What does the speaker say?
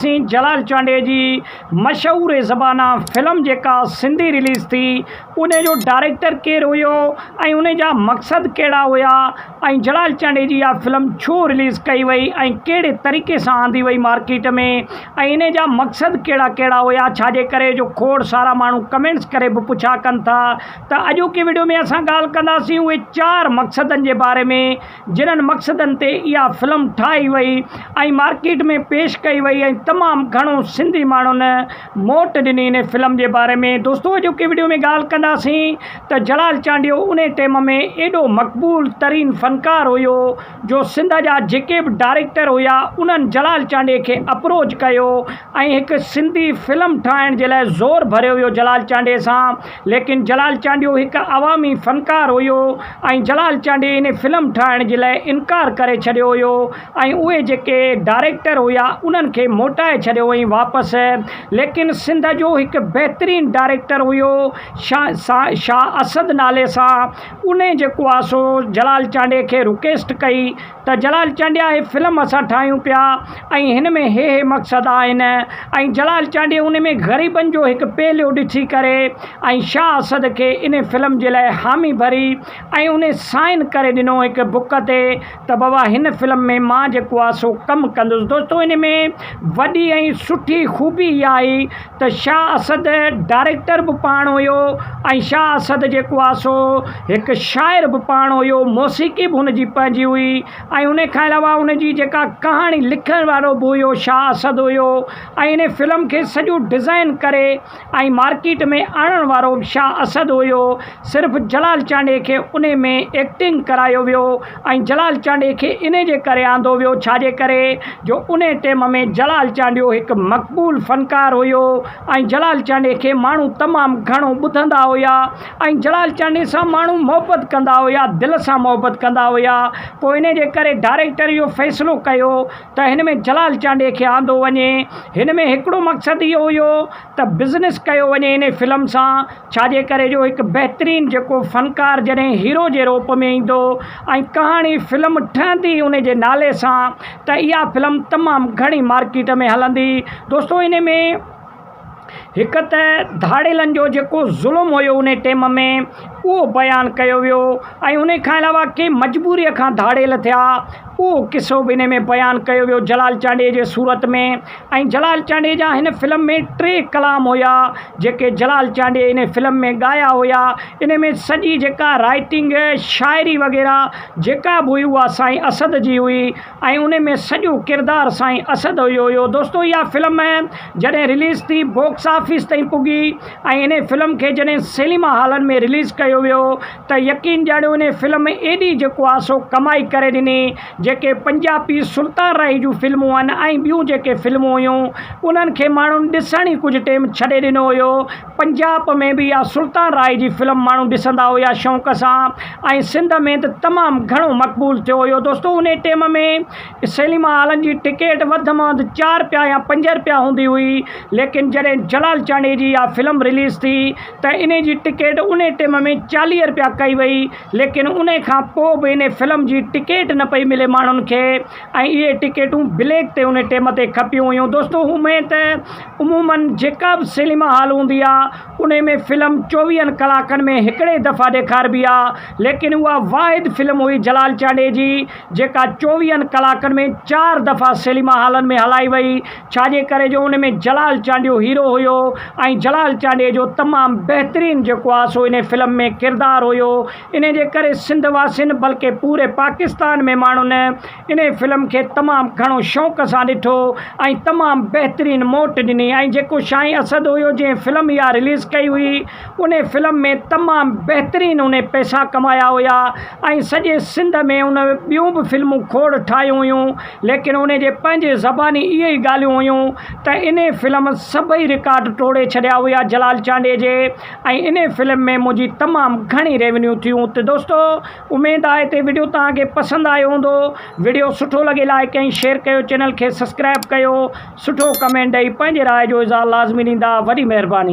سين جلال چانڊيي جي مشهور زبانا فلم جيڪا سنڌي رليز ٿي ان جو ڊائريڪٽر ڪير هيو ۽ ان جا مقصد ڪهڙا هيا ۽ جلال چانڊيي جي اها فلم ڇو رليز ڪئي وئي ۽ ڪهڙي طريقي سان آندي وئي مارڪيٽ ۾ ۽ ان جا مقصد ڪهڙا ڪهڙا هيا ڇا جي ڪري جو کوڙ سارا ماڻهو ڪمينٽس ڪري به پڇا ڪن ٿا ته اڄوڪي وڊيو ۾ اسان ڳالهه ڪنداسين اهي چار مقصدن جي باري ۾ جنھن مقصدن تي اها فلم ٺاهي وئي ۽ مارڪيٽ ۾ پيش ڪئي وئي ۽ تمام گهڻو سنڌي ماڻهن موٽ ڏني ان فلم جي باري ۾ دوستو اڄوڪي وڊيو ۾ ڳالهه ڪنداسين ته جلال چانڊيو ان ٽيم ۾ ايڏو مقبول ترين فنڪار هيو جو سنڌ جا جيڪي به ڊائريڪٽر هيا انهن جلال چانڊيي کي اپروچ ڪيو ۽ هڪ سنڌي فلم ٺاهڻ جي لاء زور ڀريو ويو جلال چانڊيي سان ليڪن جلال چانڊيو هڪ عوامي فنڪار هيو ۽ جلال چانڊيي ان فلم ٺاهڻ جي لاء انڪار ڪري ڇڏيو هيو ۽ اهي جيڪي ڊائريڪٽر هيا انهن کي موٽائي ڇڏيو هئائين واپس ليڪن سنڌ جو هڪ بهترين ڊائريڪٽر هيو شاهه اسد نالي سان انهي جيڪو آ سو جلال چانڊيي کي رڪويسٽ ڪئي ته جلال چانڊيا هي فلم اسان ٺاهيون پيا ۽ هن ۾ هي هي مقصد آهن ۽ جلال چانڊيي ان ۾ غريبن جو هڪ پهلو ڏسي ڪري ۽ شاهه اسد کي ان فلم جي لاء حامي ڀري ۽ ان سائن ڪري ڏنو هڪ بڪ تي ته بابا هن فلم ۾ مان جيڪو آهي سو ڪم ڪندس دوستو ان ۾ وڏي ۽ سٺي خوبي اها آئي ته شاهه اسد ڊائريڪٽر به پاڻ هيو ۽ شاهه اسد جيڪو آهي سو هڪ شاعر به پاڻ هيو موسيقي به هن جي پنهنجي هئي ۽ ان کان علاوه ان جي جيڪا ڪهاڻي لکڻ وارو به هيو شاهه اسد هيو ۽ ان فلم کي سڄو ڊزائن ڪري ۽ مارڪيٽ ۾ آڻڻ وارو به شاهه اسد هيو صرف جلال چانڊيي کي ان ۾ ايڪٽنگ ڪرايو ويو ۽ جلال چانڊيي کي انهي جي ڪري آندو ويو ڇا جي ڪري جو انهي ٽيم ۾ جلال چانڊيو هڪ مقبول فنڪار هيو ۽ جلال چانڊيي کي ماڻهو تمام گهڻو ٻڌندا هيا ۽ جلال چانڊيي سان ماڻهو محبت ڪندا هيا دل سان محبت ڪندا هيا پوء انهي جي ڪري ڊائريڪٽر اهو فيصلو ڪيو ته هن ۾ جلال چانڊيي کي آندو وڃي هن ۾ هڪڙو مقصد اهو هيو ته بزنس ڪيو وڃي انهي فلم سان ڇا جي ڪري جو هڪ بهترين جيڪو فنڪار جڏهن هيرو جي روپ ۾ ايندو ۽ ڪهاڻي فلم ٺهندي ان جي نالي سان ته اها فلم تمام گهڻي مارڪيٽ ۾ هلندي دوستو ان ۾ هڪ ته ڌاڙيلن جو جيڪو ظلم هيو ان ٽيم ۾ اهو بيان ڪيو ويو ۽ ان کان علاوه ڪي مجبوري کان ڌاڙيل ٿيا اهو قصو به ان ۾ بيان ڪيو ويو جلال چانڊيي جي صورت ۾ ۽ جلال چانڊيي جا هن فلم ۾ ٽي ڪلام هيا جيڪي جلال چانڊيي ان فلم ۾ ڳايا هيا ان ۾ سڄي جيڪا رائٽنگ شاعري وغيره جيڪا به هئي اها سائين اسد جي هئي ۽ ان ۾ سڄو ڪردار سائين اسد جو هيو دوستو اها فلم جڏهن رليز ٿي باڪس آفيس تائين پڳي ۽ ان فلم کي جڏهن سئنيما هالن ۾ رليز ڪيو ويو ته يقين ڄاڻيو ان فلم ايڏي جيڪو آ سو ڪمائي ڪري ڏني جيڪي پنجابي سلطان راهي جون فلمون آهن ۽ ٻيون جيڪي فلمون هيون انهن کي ماڻهن ڏسڻ ئي ڪجهه ٽيم ڇڏي ڏنو هيو پنجاب ۾ به اها سلطان راهي جي فلم ماڻهو ڏسندا هيا شوق سان ۽ سنڌ ۾ ته تمام گهڻو مقبول ٿيو هيو دوستو انهي ٽيم ۾ سئنيما هالن جي ٽڪيٽ وڌ ۾ وڌ چار رپيا يا پنج رپيا هوندي هئي ليڪن جڏهن جلال چانڊيي جي اها فلم رليز ٿي ته انهي جي ٽڪيٽ انهي ٽيم ۾ 40 رپيا ڪئي وئي ليڪن انهي کان پوء به انهي فلم جي ٽڪيٽ نه پئي ملي ماڻهن کي ۽ اهي ٽڪيٽون بليڪ تي انهي ٽيم تي کپيون هيون دوستو اميد ته عمومن جيڪا به سئنيما هال هوندي آ انهي ۾ فلم چوويهن ڪلاڪن ۾ هڪڙي دفعا ڏيکاربي آ ليڪن اها واحد فلم هئي جلال چانڊيي جي جيڪا چوويهن ڪلاڪن ۾ چار دفعا سئنيما هالن ۾ هلائي وئي ڇاجي ڪري جو ان ۾ جلال چانڊيو هيرو هيو ۽ جلال چانڊيي جو تمام بهترين جيڪو آ سو ان فلم ۾ ڪردار هيو ان جي ڪري سنڌ واسين بلڪه پوري پاڪستان ۾ ماڻهن ان فلم کي تمام گهڻو شوق سان ڏٺو ۽ تمام بهترين موٽ ڏني ۽ جيڪو شاهين اسد هيو جنهن فلم اها رليز ڪئي هئي ان فلم ۾ تمام بهترين ان پئسا ڪمايا هيا ۽ سڄي سنڌ ۾ ان ٻيون به فلمون کوڙ ٺاهيون هيون ليڪن ان جي پنهنجي زباني اهي ئي ڳالهيون هيون ته ان فلم سڀئي رڪارڊ ٽوڙي ڇڏيا هيا جلال چانڊيي جي ۽ ان فلم ۾ منهنجي تمام گهڻي ريونيو ٿيون ته دوستو اميد آهي ته وڊيو توهان کي پسند آيو هوندو وڊيو سٺو لڳي لائڪ ۽ شيئر ڪيو چينل کي سبسڪرائب ڪيو سٺو ڪمينٽ ڏئي پنهنجي راء جو اظهار لازمي ڏيندا وڏي مهرباني.